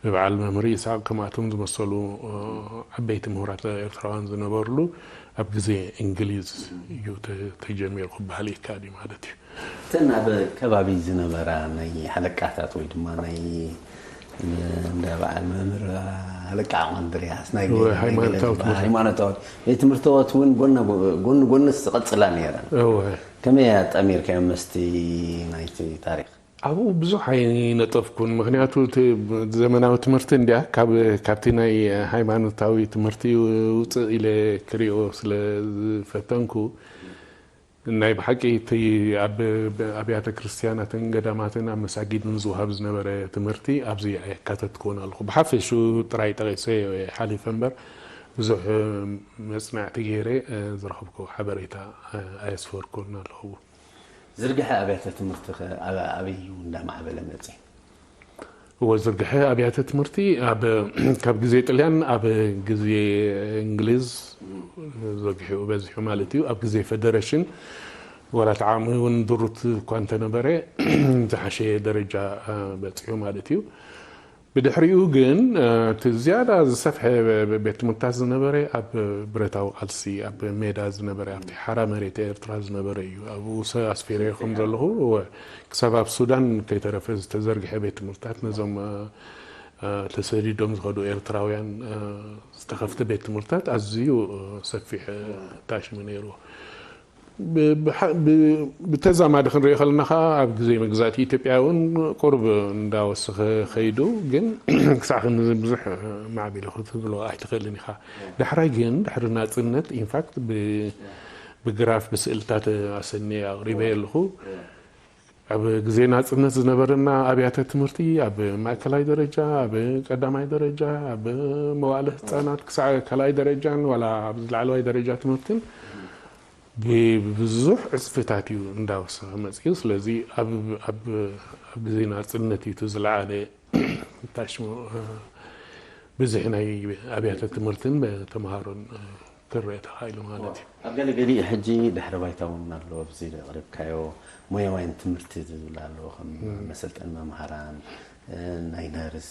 ብበዓል መምህር ይስሓቅ ከምኣቶም ዝመሰሉ ዓበይቲ ምሁራት ኤርትራውያን ዝነበርሉ ኣብ ግዜ እንግሊዝ እዩ ተጀሚሩ ክበሃል ይከኣል እዩ ማለት እዩ። እተን ኣብ ከባቢ ዝነበራ ናይ ሓለቃታት ወይ ድማ ናይ እንዳ በዓል መምህር ሓለቃ ዓቕሚ እንድርያስ ናይ ሃይማኖታዊ ቤት ትምህርትታት እውን ጎኒ ጎኒ ዝቐፅላ ነይረን። ከመይ ኣጣሚርካዮ መስቲ ናይቲ ታሪክ? ኣብኡ ብዙሕ ኣይነጠፍኩን፣ ምክንያቱ ዘመናዊ ትምህርቲ እንዲያ ካብቲ ናይ ሃይማኖታዊ ትምህርቲ ውፅእ ኢለ ክሪኦ ስለ ዝፈተንኩ ናይ ብሓቂ እቲ ኣብ ኣብያተ ክርስትያናትን ገዳማትን ኣብ መሳጊድን ዝወሃብ ዝነበረ ትምህርቲ ኣብዚ ኣየካተትክዎን ኣለኹ። ብሓፈሽኡ ጥራይ ጠቒሰ ሓሊፈ እምበር ብዙሕ መጽናዕቲ ገይረ ዝረኸብኩ ሓበሬታ ኣየስፈርኩን ኣለኹ። ዝርግሐ ኣብያተ ትምህርቲ ኣበይ እዩ እንዳማዕበለ መጽ? እወ ዝርግሐ ኣብያተ ትምህርቲ ካብ ግዜ ጥልያን ኣብ ግዜ እንግሊዝ ዘግሒኡ በዚሑ ማለት እዩ። ኣብ ግዜ ፈደረሽን ዋላ እቲ ዓቕሚ እውን ድሩት እኳ እንተነበረ ዝሓሸየ ደረጃ በፂሑ ማለት እዩ። ብድሕሪኡ ግን እቲ ዝያዳ ዝሰፍሐ ቤት ትምህርትታት ዝነበረ ኣብ ብረታዊ ቃልሲ ኣብ ሜዳ ዝነበረ ኣብቲ ሓራ መሬት ኤርትራ ዝነበረ እዩ። ኣብኡ ኣስፊረዮ ከም ዘለኹ ክሳብ ኣብ ሱዳን ከይተረፈ ዝተዘርግሐ ቤት ትምህርትታት ነዞም ተሰዲዶም ዝኸዱ ኤርትራውያን ዝተኸፍተ ቤት ትምህርትታት ኣዝዩ ሰፊሕ ታሽሚ ነይርዎ። ብተዛማዲ ክንሪኦ ከለና ከዓ ኣብ ግዜ መግዛእቲ ኢትዮጵያ እውን ቁሩብ እንዳወሰኸ ከይዱ፣ ግን ክሳዕ ክንዚ ብዙሕ ማዕቢሉ ክትብሎ ኣይትኽእልን ኢኻ። ዳሕራይ ግን ድሕሪ ናፅነት ኢንፋክት ብግራፍ ብስእልታት ኣሰንየ ኣቕሪበ ኣለኹ። ኣብ ግዜ ናፅነት ዝነበረና ኣብያተ ትምህርቲ ኣብ ማእከላይ ደረጃ፣ ኣብ ቀዳማይ ደረጃ፣ ኣብ መዋእለ ህፃናት ክሳዕ ካልኣይ ደረጃን ዋላ ኣብ ላዕለዋይ ደረጃ ትምህርትን ብብዙሕ ዕፅፍታት እዩ እንዳወሰኸ መፅዩ። ስለዚ ኣብ ግዜ ናፅነት እዩ እቲ ዝለዓለ ታሽሙ ብዝሒ ናይ ኣብያተ ትምህርትን ተምሃሮን ክረአ ተኻኢሉ ማለት እዩ። ኣብ ገለገሊኡ ሕጂ ድሕረ ባይታ እውን ኣሎ ኣብዚ ዘቕረብካዮ ሞያውያን ትምህርቲ ዝብል ኣሎ ከም መሰልጠኒ መምሃራን ናይ ነርስ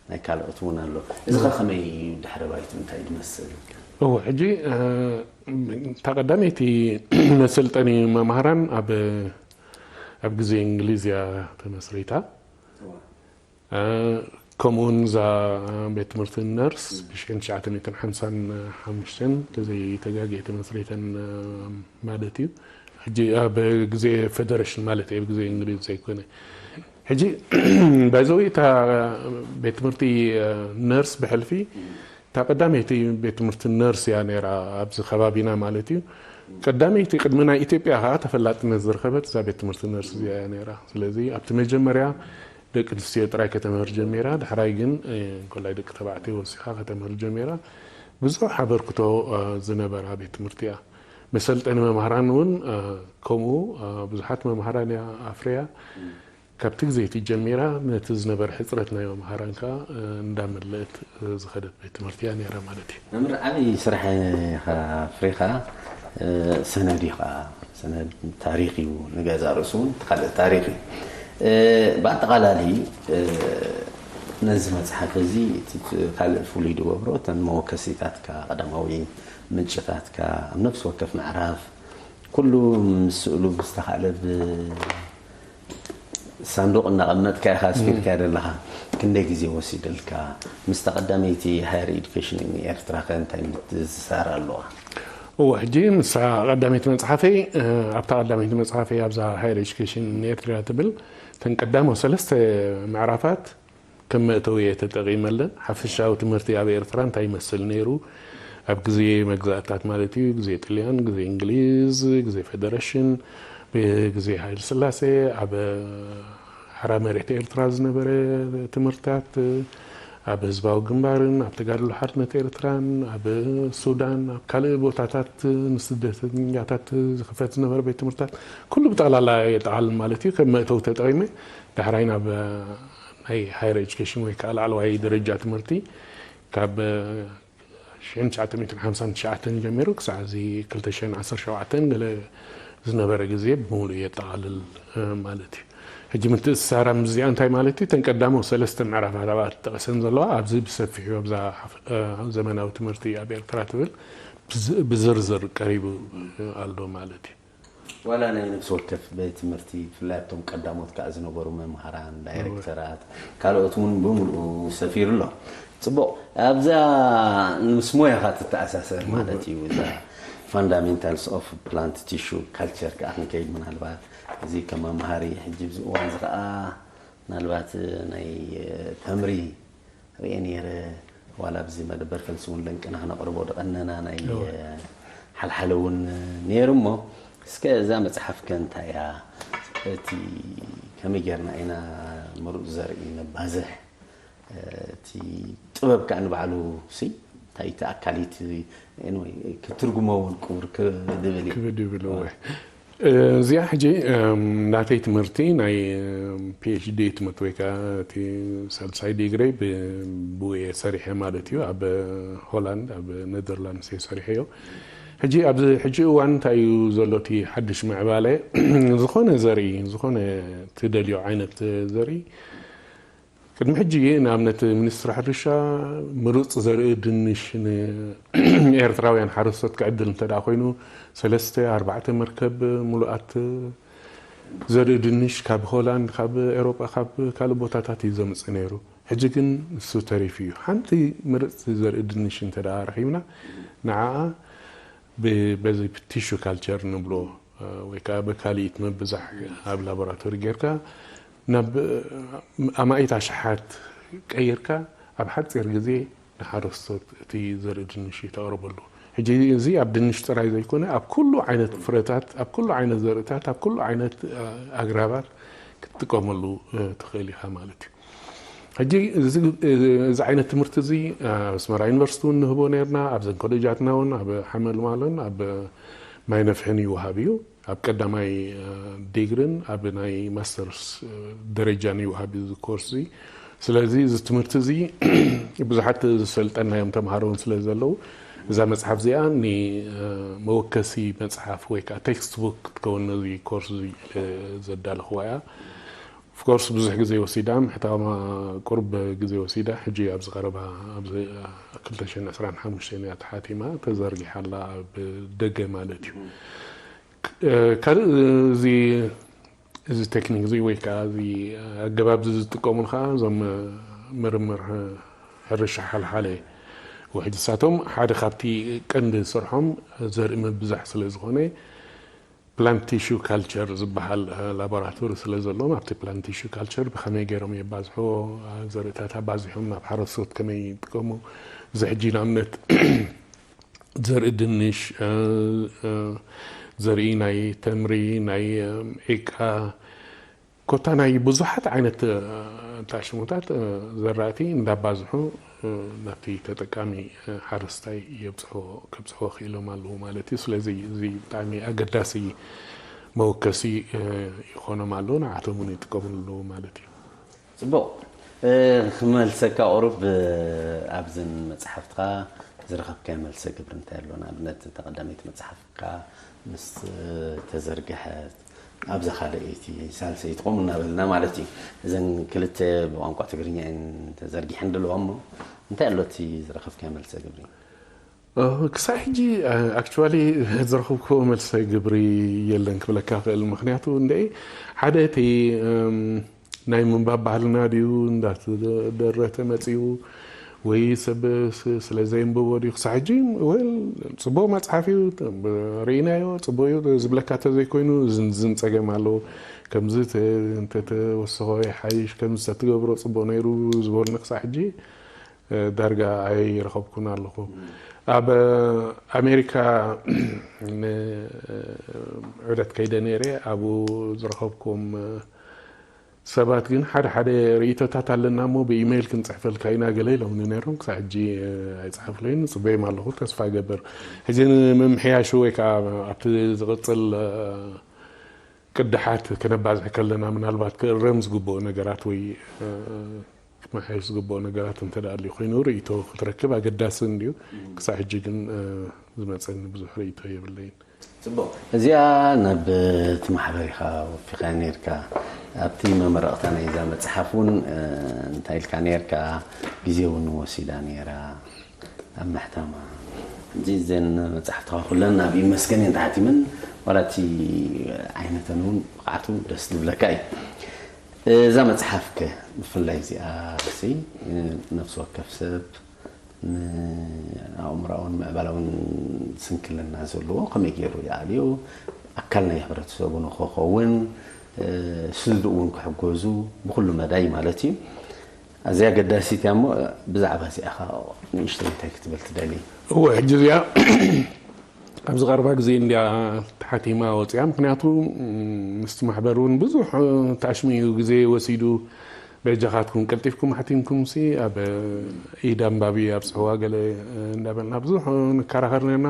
ናይ ካልኦት እውን ኣሎ። እዚ ኸ ከመይ እዩ ድሕረ ባይቱ እንታይ ዝመስል? እወ ሕጂ እታ ቀዳመይቲ መሰልጠኒ መምሃራን ኣብ ኣብ ግዜ እንግሊዝ እያ ተመስሪታ። ከምኡውን እዛ ቤት ትምህርቲ ነርስ ብ1955 ተዘይተጋግየ ተመስሪተን ማለት እዩ። ሕጂ ኣብ ግዜ ፌደሬሽን ማለት እዩ፣ ኣብ ግዜ እንግሊዝ ዘይኮነ። ሕጂ ባይዘዊ እታ ቤት ትምህርቲ ነርስ ብሕልፊ እታ ቀዳመይቲ ቤት ትምህርቲ ነርስ እያ ነይራ ኣብዚ ከባቢና ማለት እዩ። ቀዳመይቲ ቅድሚ ናይ ኢትዮጵያ ከዓ ተፈላጥነት ዝረኸበት እዛ ቤት ትምህርቲ ነርስ እዚኣ እያ ነይራ። ስለዚ ኣብቲ መጀመርያ ደቂ ኣንስትዮ ጥራይ ከተምህር ጀሚራ፣ ዳሕራይ ግን እንኮላይ ደቂ ተባዕትዮ ወሲኻ ከተምህር ጀሚራ። ብዙሕ ኣበርክቶ ዝነበራ ቤት ትምህርቲ እያ። መሰልጠኒ መምሃራን እውን ከምኡ ብዙሓት መምሃራን እያ ኣፍርያ። ካብቲ ግዜ እቲ ጀሚራ ነቲ ዝነበረ ሕፅረት ናይ መምሃራን ከዓ እንዳመለእት ዝኸደት ቤት ትምህርቲ እያ ነይራ ማለት እዩ። መምህር ዓብዪ ስራሕ ኢኻ ኣፍሪኻ። ሰነድ እዩ ከዓ ሰነድ ታሪኽ እዩ። ንገዛ ርእሱ እውን እቲ ካልእ ታሪኽ እዩ። ብኣጠቓላሊ ነዚ መፅሓፍ እዚ እቲ ካልእ ፍሉይ ዝገብሮ እተን መወከሲታትካ ቀዳማዊ ምንጭታትካ ኣብ ነፍሲ ወከፍ ምዕራፍ ኩሉ ምስ ስእሉ ብዝተኻእለ ብ ሳንዱቕ እናቐመጥካ ኢኻ ኣስፊርካዮ ዘለኻ። ክንደይ ግዜ ወሲድልካ? ምስታ ቀዳመይቲ ሃየር ኤዱኬሽን ኤርትራ ከ እንታይ ምትእስሳር ኣለዋ? እወ ሕጂ ምስታ ቀዳመይቲ መፅሓፈይ ኣብታ ቀዳመይቲ መፅሓፈይ ኣብዛ ሃየር ኤዱኬሽን ኤርትራ ትብል እተን ቀዳሞ ሰለስተ ምዕራፋት ከም መእተዊ እየ ተጠቒመለን። ሓፈሻዊ ትምህርቲ ኣብ ኤርትራ እንታይ ይመስል ነይሩ? ኣብ ግዜ መግዛእትታት ማለት እዩ፣ ግዜ ጥልያን፣ ግዜ እንግሊዝ፣ ግዜ ፌደረሽን፣ ብግዜ ሃይለ ስላሴ ኣብ ሓራ መሬት ኤርትራ ዝነበረ ትምህርትታት፣ ኣብ ህዝባዊ ግንባርን ኣብ ተጋድሎ ሓርነት ኤርትራን ኣብ ሱዳን ኣብ ካልእ ቦታታት ንስደተኛታት ዝኽፈት ዝነበረ ቤት ትምህርትታት ኩሉ ብጠቕላላ የጠቓልል ማለት እዩ። ከም መእተዊ ተጠቒመ ዳሕራይ ናብ ናይ higher education ወይ ከዓ ላዕለዋይ ደረጃ ትምህርቲ ካብ ሽሕን ትሽዓተ ሚእትን ሓምሳን ትሽዓተን ጀሚሩ ክሳዕ እዚ ክልተ ሽሕን ዓሰርተ ሸውዓተን ገለ ዝነበረ ግዜ ብምሉእ የጠቓልል ማለት እዩ። ሕጂ ምትእስሳራ ምስዚኣ እንታይ ማለት እዩ? እተን ቀዳሞ ሰለስተ ምዕራፋት ኣብኣ ተጠቐሰን ዘለዋ ኣብዚ ብሰፊሑ ኣብዛ ዘመናዊ ትምህርቲ ኣብ ኤርትራ ትብል ብዝርዝር ቀሪቡ ኣሎ ማለት እዩ። ዋላ ናይ ነፍሲ ወከፍ ቤት ትምህርቲ ብፍላይ ኣብቶም ቀዳሞት ከዓ ዝነበሩ መምሃራን ዳይሬክተራት ካልኦት እውን ብምልኡ ሰፊሩ ኣሎ። ፅቡቅ ኣብዛ ምስ ሞያኻ ትተኣሳሰር ማለት እዩ እዛ fundamentals of plant tissue culture ከዓ ክንከይድ ምናልባት እዚ ከም መምሃሪ ሕጂ ኣብዚ እዋን እዚ ከዓ ምናልባት ናይ ተምሪ ርእየ ነይረ ዋላ ኣብዚ መደበር ፈልሲ እውን ለንቅና ክነቕርቦ ድቐነና ናይ ሓልሓለ እውን ነይሩ እሞ እስከ እዛ መፅሓፍ ከ እንታይ እያ እቲ ከመይ ጌርና ኢና ምሩፅ ዘርኢ ነባዝሕ እቲ ጥበብ ከዓ ንባዕሉ ሲ እንታይ እቲ ኣካሊት ክትርጉሞ እውን ቁር ክድብል እዩ ክብድ ይብል እወ እዚኣ ሕጂ ናተይ ትምህርቲ ናይ PhD ትምህርቲ ወይ ከዓ እቲ ሳልሳይ ዲግሪ ብእየ ሰሪሐ ማለት እዩ ኣብ ሆላንድ ኣብ ኔዘርላንድስ እየ ሰሪሐዮ ሕጂ ኣብዚ ሕጂ እዋን እንታይ እዩ ዘሎ እቲ ሓድሽ ምዕባለ ዝኾነ ዘርኢ ዝኾነ ትደልዮ ዓይነት ዘርኢ ቅድሚ ሕጂ ንኣብነት ሚኒስትሪ ሕርሻ ምሩፅ ዘርኢ ድንሽ ንኤርትራውያን ሓረስቶት ክዕድል እንተ ኮይኑ ሰለስተ ኣርባዕተ መርከብ ሙሉኣት ዘርኢ ድንሽ ካብ ሆላንድ ካብ ኤሮጳ ካብ ካልእ ቦታታት እዩ ዘምፅእ ነይሩ ሕጂ ግን እሱ ተሪፉ እዩ ሓንቲ ምርፅቲ ዘርኢ ድንሽ እንተ ረኺብና ንዓኣ በዚ ቲሹ ካልቸር ንብሎ ወይ ከዓ ብካሊኢት ምብዛሕ ኣብ ላቦራቶሪ ጌርካ ናብ ኣማኢት ኣሽሓት ቀይርካ ኣብ ሓፂር ግዜ ንሓረስቶት እቲ ዘርኢ ድንሽ ተቕርበሉ ሕጂ እዚ ኣብ ድንሽ ጥራይ ዘይኮነ ኣብ ኩሉ ዓይነት ፍረታት ኣብ ኩሉ ዓይነት ዘርእታት ኣብ ኩሉ ዓይነት ኣግራባት ክትጥቀመሉ ትኽእል ኢኻ ማለት እዩ ሕጂ እዚ ዓይነት ትምህርቲ እዚ ኣስመራ ዩኒቨርሲቲ እውን ንህቦ ነርና ኣብዘን ኮሌጃትና እውን ኣብ ሓመልማሎን ኣብ ማይ ነፍሕን ይወሃብ እዩ ኣብ ቀዳማይ ዲግርን ኣብ ናይ ማስተርስ ደረጃን ይወሃብ እዚ ኮርስ እዚ ስለዚ እዚ ትምህርቲ እዚ ብዙሓት ዝሰልጠናዮም ተምሃሮ እውን ስለ ዘለዉ እዛ መፅሓፍ እዚኣ ንመወከሲ መፅሓፍ ወይ ከዓ ቴክስት ቡክ ክትከውን ነዚ ኮርስ እዚ ዘዳለኽዋ እያ ኦፍኮርስ ብዙሕ ግዜ ወሲዳ ምሕታማ ቁርብ ግዜ ወሲዳ ሕጂ ኣብዚ ቀረባ ኣብዚ ክልተ ሽሕን ዕስራን ሓሙሽተን እያ ተሓቲማ ተዘርጊሓ ኣላ ኣብ ደገ ማለት እዩ ካልእ እዚ እዚ ቴክኒክ እዚ ወይ ከዓ እዚ ኣገባብ እዚ ዝጥቀሙሉ ከዓ እዞም ምርምር ሕርሻ ሓልሓለ ውሕጅ እሳቶም ሓደ ካብቲ ቀንዲ ስርሖም ዘርኢ ምብዛሕ ስለ ዝኾነ ፕላንት ቲሹ ካልቸር ዝበሃል ላቦራቶሪ ስለ ዘሎም ኣብቲ ፕላንት ቲሹ ካልቸር ብኸመይ ገይሮም የባዝሕዎ ዘርእታት ኣባዚሖም ናብ ሓረስቶት ከመይ ይጥቀሙ እዚ ሕጂ ንኣብነት ዘርኢ ድንሽ ዘርኢ ናይ ተምሪ ናይ ዒቃ ኮታ ናይ ብዙሓት ዓይነት ታሽሙታት ዘራእቲ እንዳባዝሑ ናብቲ ተጠቃሚ ሓረስታይ የብፅሕዎ ከብፅሕዎ ክኢሎም ኣለዉ ማለት እዩ ስለዚ እዚ ብጣዕሚ ኣገዳሲ መወከሲ ይኾኖም ኣለዉ ንዓቶም እውን ይጥቀምሉ ኣለዉ ማለት እዩ ፅቡቅ ክመልሰካ ቁሩብ ኣብዝን መፅሓፍትካ ዝረኸብካዮ መልሰ ግብሪ እንታይ ኣሎ ንኣብነት እታ ቀዳመይቲ መፅሓፍካ ምስ ተዘርግሐት ኣብዛ ካልኣይቲ ሳልሰይቲ ከምኡ እናበልና ማለት እዩ እዘን ክልተ ብቋንቋ ትግርኛ እየን ተዘርጊሐን ዘለዋ እሞ እንታይ ኣሎ እቲ ዝረኸብካዮ መልሰ ግብሪ ክሳብ ሕጂ ኣክቹዋሊ ዝረኸብክዎ መልሰ ግብሪ የለን ክብለካ ክእል ምክንያቱ እንደ ሓደ እቲ ናይ ምንባብ ባህልና ድዩ እንዳተደረተ መፅኡ ወይ ሰብ ስለ ዘየንብቦ ድዩ ክሳብ ሕጂ ወል ፅቡቅ መፅሓፍ እዩ ርኢናዮ ፅቡቅ እዩ ዝብለካ ተዘይኮይኑ ዝንዝን ፀገም ኣለዎ ከምዚ እንተተወሰኾ ይሓይሽ ከምዚ ተትገብሮ ፅቡቅ ነይሩ ዝበሉኒ ክሳብ ሕጂ ዳርጋ ኣይረኸብኩን ኣለኹ ኣብ ኣሜሪካ ዑደት ከይደ ነይረ ኣብኡ ዝረኸብኩም ሰባት ግን ሓደ ሓደ ርእቶታት ኣለና እሞ ብኢሜይል ክንፅሕፈልካ ኢና ገለ ኢሎምኒ ነይሮም ክሳብ ሕጂ ኣይፅሓፍለይን ፅበዮም ኣለኹ ተስፋ ገብር ሕጂ ንምምሕያሹ ወይ ከዓ ኣብቲ ዝቕፅል ቅዳሓት ከነባዝሕ ከለና ምናልባት ክእረም ዝግብኦ ነገራት ወይ ክመሓየሽ ዝግብኦ ነገራት እንተ ደኣ ኣልዩ ኮይኑ ርእይቶ ክትረክብ ኣገዳሲ እንድዩ። ክሳብ ሕጂ ግን ዝመፀኒ ብዙሕ ርእይቶ የብለይን። ፅቡቕ። እዚኣ ናብ እቲ ማሕበር ኢኻ ወፊኻ ነርካ። ኣብቲ መመረቕታ ናይዛ መፅሓፍ እውን እንታይ ኢልካ ነርካ? ግዜ እውን ወሲዳ ነይራ ኣብ ምሕታማ። እዚ ዘን መፅሓፍትኻ ኩለን ኣብ ይመስገን እየን ተሓቲመን። ዋላ እቲ ዓይነተን እውን ብቕዓቱ ደስ ዝብለካ እዩ። እዛ መፅሓፍ ከ ብፍላይ እዚኣ ሲ ነፍሲ ወከፍ ሰብ ንኣእምራውን ምዕባላውን ስንክልና ዘለዎ ከመይ ገይሩ ይኣልዮ ኣካል ናይ ሕብረተሰቡ ንክኸውን ስድርኡ እውን ክሕገዙ ብኩሉ መዳይ ማለት እዩ። ኣዝያ ኣገዳሲት እያ እሞ ብዛዕባ እዚኣ ኸ ንእሽተይ እንታይ ክትብል ትደሊ? እወ ሕጂ እዚኣ ኣብዚ ቀረባ ግዜ እንድያ ተሓቲማ ወፂኣ። ምክንያቱ ምስቲ ማሕበር እውን ብዙሕ ታሽሚ እዩ ግዜ ወሲዱ። በጃኻትኩም ቀልጢፍኩም ሓቲምኩም ሲ ኣብ ኢድ ኣንባቢ ኣብፅሕዋ ገለ እንዳበልና ብዙሕ ንከራኸር ነርና።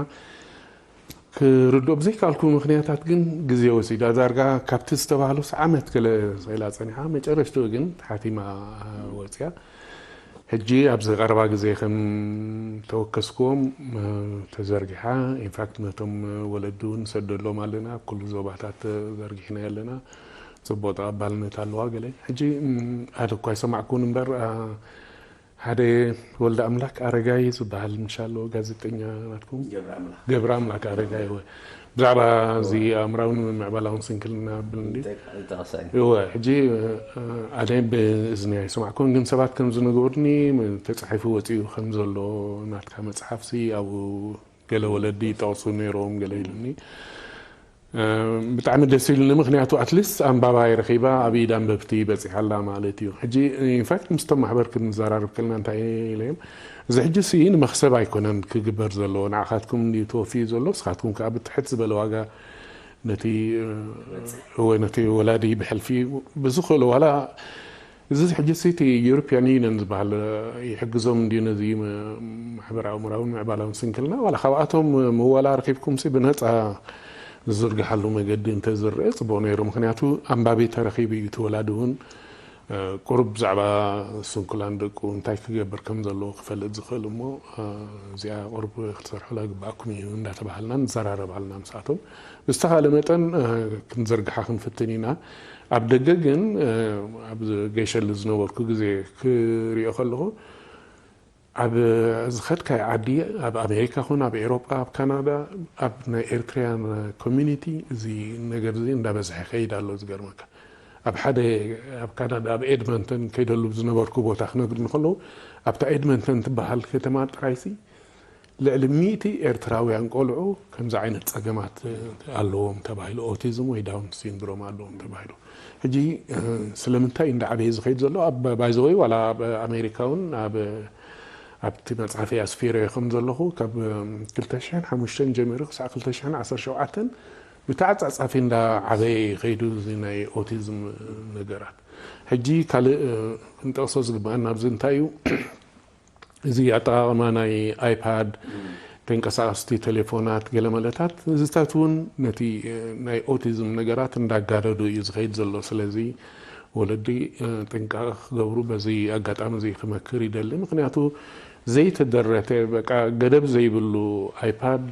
ክርድኦ ብዘይከኣልኩ ምክንያታት ግን ግዜ ወሲዳ ዳርጋ ካብቲ ዝተባህሉስ ዓመት ገለ ኢላ ፀኒሓ መጨረሽትኡ ግን ተሓቲማ ወፅያ። ሕጂ ኣብዚ ቀረባ ግዜ ከም ተወከስክዎም ተዘርጊሓ ኢንፋክት ነቶም ወለዲ እውን ንሰደሎም ኣለና ኣብ ኩሉ ዞባታት ዘርጊሕና ኣለና። ፅቡቅ ተቐባልነት ኣለዋ ገለ ሕጂ ሓደ እኳ ይሰማዕኩን እምበር ሓደ ወልደ ኣምላክ ኣረጋይ ዝበሃል ምሻሎ ጋዜጠኛ ናትኩም ገብረ ኣምላክ ኣረጋይ ወ ብዛዕባ እዚ ኣእምራውን ምዕባላውን ስንክልና ብል እንዲ ጠቕሳ እዩ። እወ ሕጂ ኣነ ብእዝኒ ኣይሰማዕኩን ግን ሰባት ከም ዝነገሩኒ ተፃሒፉ ወፂኡ ከም ዘሎ ናትካ መፅሓፍሲ ኣብኡ ገለ ወለዲ ይጠቕሱ ነይሮም ገለ ኢሉኒ። ብጣዕሚ ደስ ኢሉኒ ምክንያቱ ኣትሊስት ኣንባባይ ረኺባ ኣብ ኢድ ኣንበብቲ በፂሓ ኣላ ማለት እዩ። ሕጂ ኢንፋክት ምስቶም ማሕበር ክንዘራርብ ከለና እንታይ ኢለዮም እዚ ሕጂ ሲ ንመክሰብ ኣይኮነን ክግበር ዘለዎ ንዓኻትኩም እንድዩ ተወፊዩ ዘሎ ንስኻትኩም ከዓ ብትሕት ዝበለ ዋጋ ነቲ እወ ነቲ ወላዲ ብሕልፊ ብዝኽእሎ ዋላ እዚ ሕጂ ሲ እቲ ዩሮፒያን ዩኒየን ዝበሃል ይሕግዞም እንድዩ ነዚ ማሕበራዊ ምራውን ምዕባላውን ስንክልና ዋላ ካብኣቶም ምወላ ረኪብኩም ሲ ብነፃ ዝዝርግሓሉ መገዲ እንተዝረአ ፅቡቅ ነይሩ ምክንያቱ ኣንባቢ ተረኪቡ እዩ እቲ ወላዲ እውን ቁሩብ ብዛዕባ ስንኩላን ደቁ እንታይ ክገብር ከም ዘለዎ ክፈልጥ ዝኽእል እሞ እዚኣ ቁሩብ ክትሰርሑላ ግባኣኩም እዩ እንዳተባሃልና ንዘራረብ ኣለና ምስኣቶም ብዝተኻለ መጠን ክንዘርግሓ ክንፍትን ኢና ኣብ ደገ ግን ኣብ ገይሸሉ ዝነበርኩ ግዜ ክሪኦ ከለኹ ኣብ ዝኸድካዮ ዓዲ ኣብ ኣሜሪካ ኹን ኣብ ኤሮጳ ኣብ ካናዳ ኣብ ናይ ኤርትራያን ኮሚኒቲ እዚ ነገር እዚ እንዳበዝሐ ይኸይድ ኣሎ ዝገርመካ ኣብ ሓደ ኣብ ካናዳ ኣብ ኤድመንተን ከይደሉ ዝነበርኩ ቦታ ክነግር እንከለዉ ኣብታ ኤድመንተን ትበሃል ከተማ ጥራይሲ ልዕሊ ሚእቲ ኤርትራውያን ቆልዑ ከምዚ ዓይነት ጸገማት ኣለዎም ተባሂሉ ኦቲዝም ወይ ዳውን ሲንድሮም ኣለዎም ተባሂሉ ሕጂ ስለምንታይ እንዳ ዓበየ ዝኸይድ ዘሎ ባይዘወይ ዋላ ኣብ ኣሜሪካ እውን ኣብ ኣብቲ መፅሓፈይ ኣስፊረዮ ከም ዘለኹ ካብ ክልተ ሽሕን ሓሙሽተን ጀሚሩ ክሳዕ ክልተ ሽሕን ዓሰርተ ሸውዓተን ብተዓፃፃፊ እንዳ ዓበየ ይኸይዱ እዚ ናይ ኦቲዝም ነገራት ሕጂ ካልእ ክንጠቕሶ ዝግበኣና ኣብዚ እንታይ እዩ እዚ ኣጠቓቕማ ናይ ኣይፓድ ተንቀሳቐስቲ ቴሌፎናት ገለመለታት እዚታት እውን ነቲ ናይ ኦቲዝም ነገራት እንዳጋደዱ እዩ ዝኸይድ ዘሎ ስለዚ ወለዲ ጥንቃቐ ክገብሩ በዚ ኣጋጣሚ እዚ ክመክር ይደሊ ምክንያቱ ዘይተደረተ በቃ ገደብ ዘይብሉ ኣይፓድ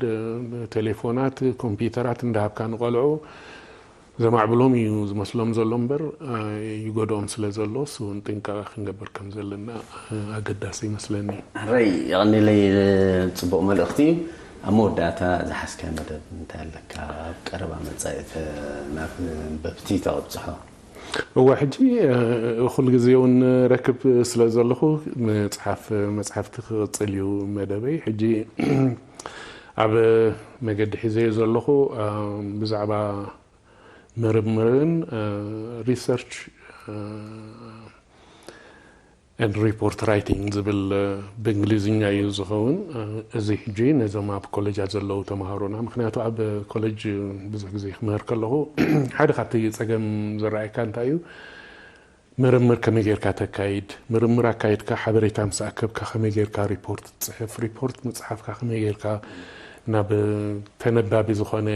ቴሌፎናት ኮምፒውተራት እንዳሃብካ ንቆልዑ ዘማዕብሎም እዩ ዝመስሎም ዘሎ እምበር ይጎድኦም ስለ ዘሎ እሱ እውን ጥንቃቐ ክንገብር ከም ዘለና ኣገዳሲ ይመስለኒ። ሕራይ የቐኒለይ ፅቡቕ መልእኽቲ እዩ። ኣብ መወዳእታ ዝሓዝካዮ መደብ እንታይ ኣለካ? ኣብ ቀረባ መፃኢ ናብ ኣንበብቲ ተቕብፅሖ። እወ ሕጂ ኩሉ ግዜ እውን ረክብ ስለ ዘለኹ መፅሓፍ መፅሓፍቲ ክቕፅል እዩ መደበይ ሕጂ ኣብ መገዲ ሒዘዮ ዘለኹ ብዛዕባ ምርምርን research and report writing ዝብል ብእንግሊዝኛ እዩ ዝኸውን። እዚ ሕጂ ነዞም ኣብ ኮሌጃት ዘለዉ ተምሃሮና፣ ምክንያቱ ኣብ ኮሌጅ ብዙሕ ግዜ ክምህር ከለኹ ሓደ ካብቲ ጸገም ዝረኣየካ እንታይ እዩ፣ ምርምር ከመይ ጌርካ ተካይድ፣ ምርምር ኣካይድካ ሓበሬታ ምስ ኣከብካ ከመይ ጌርካ ሪፖርት ትጽሕፍ፣ ሪፖርት ምጽሓፍካ ከመይ ጌርካ ናብ ተነባቢ ዝኾነ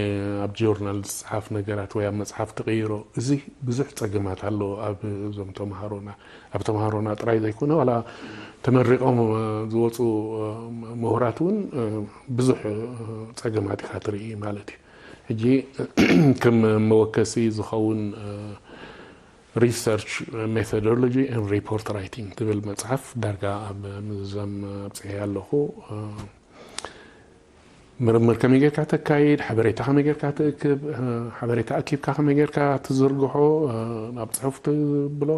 ኣብ ጆርናል ዝፅሓፍ ነገራት ወይ ኣብ መፅሓፍ ትቕይሮ፣ እዚ ብዙሕ ፀገማት ኣሎ ኣብ እዞም ተምሃሮና። ኣብ ተምሃሮና ጥራይ ዘይኮነ፣ ዋላ ተመሪቖም ዝወፁ ምሁራት እውን ብዙሕ ፀገማት ኢኻ ትርኢ ማለት እዩ። ሕጂ ከም መወከሲ ዝኸውን research methodology and report writing ትብል መፅሓፍ ዳርጋ ኣብ ምዝዛም ኣብፅሐ ኣለኹ። ምርምር ከመይ ጌርካ ተካይድ፣ ሓበሬታ ከመይ ጌርካ ትእክብ፣ ሓበሬታ ኣኪብካ ከመይ ጌርካ ትዝርግሖ፣ ናብ ፅሑፍ ትብሎ፣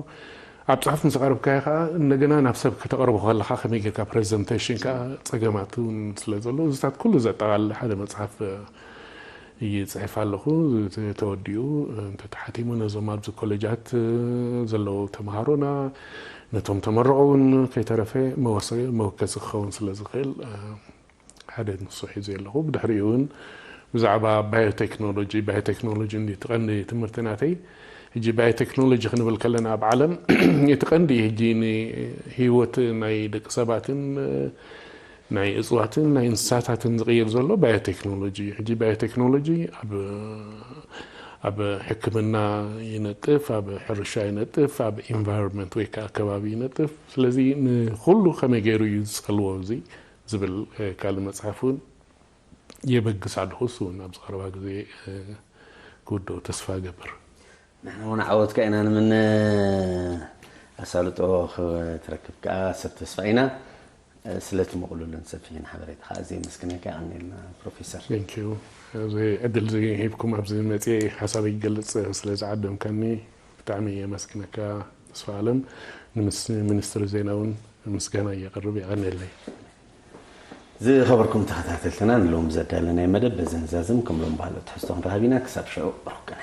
ኣብ ፅሑፍ ምስ ኣቕረብካዮ ከዓ እንደገና ናብ ሰብ ከተቕርቦ ከለኻ ከመይ ጌርካ ፕሬዘንቴሽን ከዓ ፀገማት እውን ስለ ዘሎ፣ እዚታት ኩሉ ዘጠቓልል ሓደ መፅሓፍ ይፅሕፍ ኣለኹ። ተወዲኡ እንተተሓቲሙ ነዞም ኣብዚ ኮሌጃት ዘለዉ ተምሃሮና፣ ነቶም ተመረቑ እውን ከይተረፈ መወሰ-፣ መወከሲ ክኸውን ስለ ዝኽእል ሓደ ንሱ ሒዘ ኣለኹ። ብድሕሪኡ እውን ብዛዕባ ባዮቴክኖሎጂ፣ ባዮቴክኖሎጂ እንዲ እቲ ቀንዲ ትምህርቲ ናተይ። ሕጂ ባዮቴክኖሎጂ ክንብል ከለና ኣብ ዓለም እቲ ቀንዲ ሕጂ ንህይወት ናይ ደቂ ሰባትን ናይ እፅዋትን ናይ እንስሳታትን ዝቕይር ዘሎ ባዮቴክኖሎጂ። ሕጂ ባዮቴክኖሎጂ ኣብ ኣብ ሕክምና ይነጥፍ፣ ኣብ ሕርሻ ይነጥፍ፣ ኣብ ኢንቫይሮንመንት ወይ ከዓ ከባቢ ይነጥፍ። ስለዚ ንኹሉ ከመይ ገይሩ እዩ ዝፀልዎ እዚ ዝብል ካልእ መፅሓፍ እውን የበግስ ኣለኹ። እሱ እውን ኣብዚ ቀረባ ግዜ ክውደኦ ተስፋ እገብር። ንሕና እውን ዓወትካ ኢና ንምነ። ኣሳልጦ ክትረክብ ከዓ ሰብ ተስፋ ኢና። ስለቲ ምቕሉልን ሰፊሕን ሓበሬታ ከዓ ኣዝየ የመስግነካ። የቐንየልና ፕሮፌሰር። Thank you። እዚ ዕድል እዚ ሂብኩም ኣብዚ መፅየ ሓሳበይ ክገልፅ ስለ ዝዓደምካኒ ብጣዕሚ የመስግነካ ተስፋ ኣለም። ንምስ-፣ ሚኒስትሪ ዜና እውን ምስጋና የቕርብ። የቐንየለይ። ዝኸበርኩም ተኸታተልትና፣ ንሎም ዘዳለናይ መደብ በዚ ንዛዝም። ከም ሎም ባህሎ ትሕዝቶ ክንረኸብ ኢና። ክሳብ ሽዑ ሩቅ ቅነ።